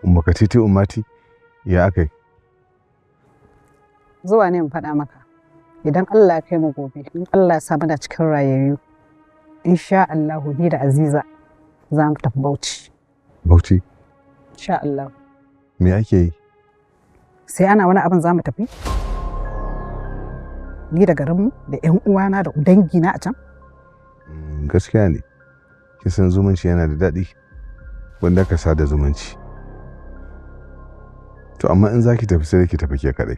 Umma Katiti, Ummati, ya aka yi? Zuwa ne in faɗa maka. Idan Allah ya kai mu gobe, in Allah ya sa muna cikin rayayyu, insha Allahu ni da Aziza za mu tafi Bauchi. Bauchi? Insha Allah. Me ake yi? Sai ana wani abin za mu tafi? Ni da garinmu da 'yan uwana da dangina a can? Gaskiya ne. Kin san zumunci yana da daɗi. Wanda ka sada zumunci. To amma in zaki tafi, sai ki tafi ke kaɗai.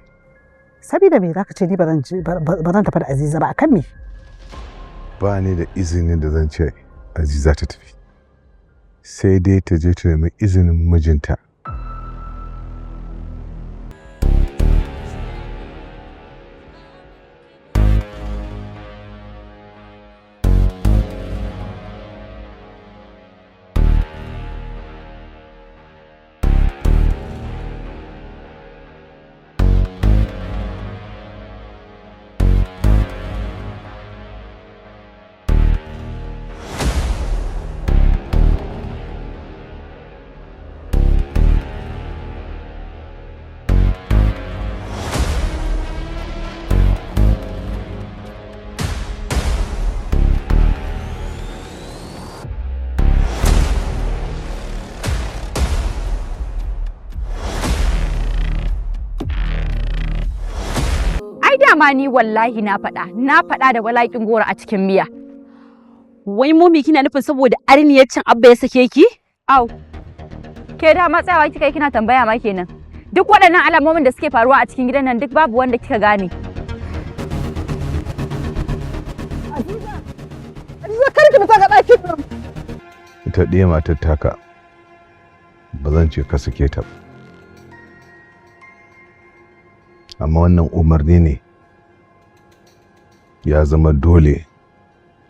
Sabida me zaka ce ni ba zan tafi da Aziza ba, akan me? Ba ni da izinin da zan ce Aziza ta tafi. Sai dai ta je ta nemi izinin mijinta. Dama ni wallahi na faɗa, na faɗa da walakin goro a cikin miya. Wai momi, kina nufin saboda arniyar cin Abba ya sake ki? Au, ke dama tsayawa kika yi kina tambaya ma kenan. Duk waɗannan alamomin da suke faruwa a cikin gidan nan, duk babu wanda kika gane. Aziza, kar ki fita ga ɗakin nan. Ita ɗaya matar taka, ba zan ce ka sake ta ba. Amma wannan umarni ne, ya zama dole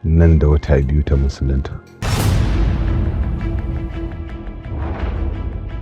nan da wata 2 ta musulunta.